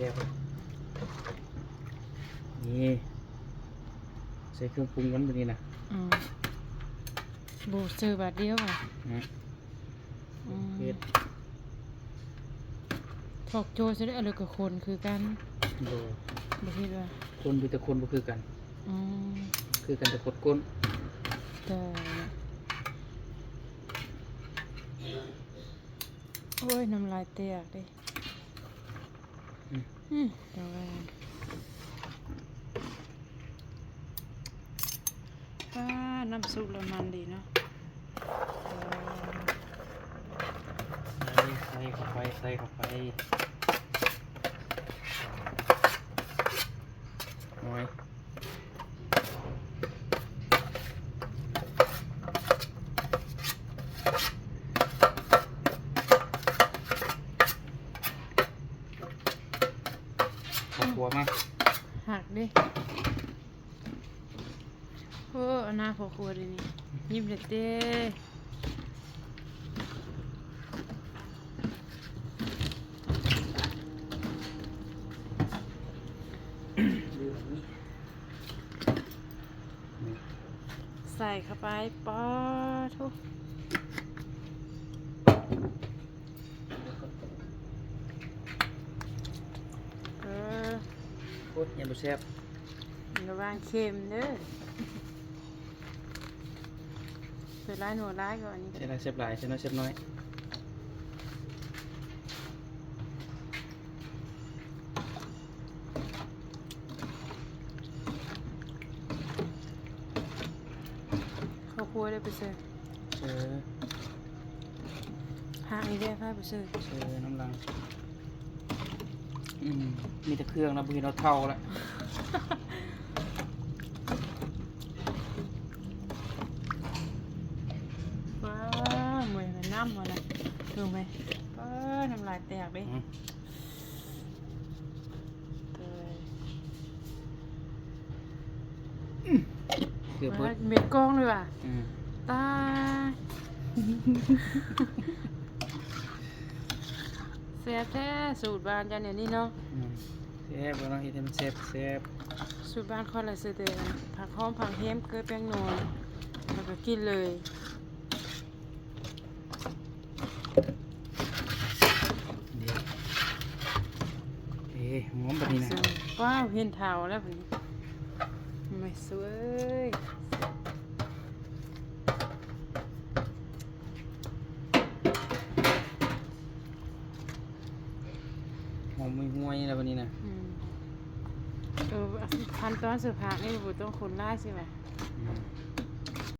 ນີ້ ໃສ່ເຄື່ອງປຸງມັນບາດນີ້ນະ. ອືມ ບໍ່ເຊີບາດດຽວຫວາ? ອືມ ອືມ ເຮັດ ຖອກໂຈ້ຊະເດ້ ແລ້ວກໍຄົນຄືກັນ. ບໍ່ ບໍ່ເຮັດຫວາ? ຄົນຢູ່ ແຕ່ຄົນບໍ່ຄືກັນ. ອືມ ຄືກັນແຕ່ຄົນກົ້ນ. ແຕ່ ໂອ້ຍ ນ້ຳລາຍແຕກເດ້. ອືມ ອືມ ແຕ່ວ່າ ປ້າ ນ້ຳຊຸບລະມັນດີເນາະ. ໃສ່ ໃສ່ເຂົ້າໄປ ໃສ່ເຂົ້າໄປ. ໂອ້ຍ ເຂົ້າຄົວມາ ຫັກເດ້. ໂອ້ ອັນໜ້າພໍ່ຄົວເດນີ້ ຍິ້ມແລ້ວເດ້. ໃສ່ເຂົ້າໄປ ປາໂທ້ ເອີ ໂອ້ຍ ຍັງບໍ່ແຊບ ລະວັງເຄັມເດີ. ໃສ່ຫຼາຍໜ່ວຍຫຼາຍກໍອັນນີ້ ໃສ່ຫຼາຍແຊບຫຼາຍ ໃສ່ໜ້ອຍແຊບໜ້ອຍ. ເຂົ້າຄົວໄດ້ໄປເຊີ ເຊີ ຫາກນີ້ແດ່ ພາໄປເຊີ ເຊີນ້ຳຫຼັງ. ອືມ ມີແຕ່ເຄື່ອງນະ ບໍ່ເຫັນເອົາເທົ້າລະ. ວ້າວ ເມື່ອຍແມ່ນນ້ຳບໍ່ນະ ເຖິງໄໝ? ປ້າ ນ້ຳລາຍແຕກເດ້. ອືມ ເອີ ອືມ ເກືອບເບິດ ເໝັນກ້ອງເລີຍວ່າ. ອືມ ຕາຍ ແຊບແທ້ ສູດບ້ານເຈົ້າແນວນີ້ເນາະ. ອືມ ແຊບເນາະ ເຮັດໃຫ້ມັນແຊບ ແຊບ. ສູດບ້ານຂ້ອຍລະໃສ່ແຕ່ຜັກຫອມ ຜັກແຮມ ເກືອ ແປ້ງນົວ ແລ້ວກໍກິນເລີຍ. ເອີ ຫອມບາດນີ້ນະ. ວ້າວ ເຫັນເທົ້າແລ້ວບາດນີ້ ແມ່ສວຍ. ຫອມຫົວຍໆ ແລ້ວບາດນີ້ນະ. ອືມ ເອີ ຂັ້ນຕອນເສີບຜັກນີ້ບໍ່ຕ້ອງຄົນຫຼາຍຊິຫວາ? ອືມ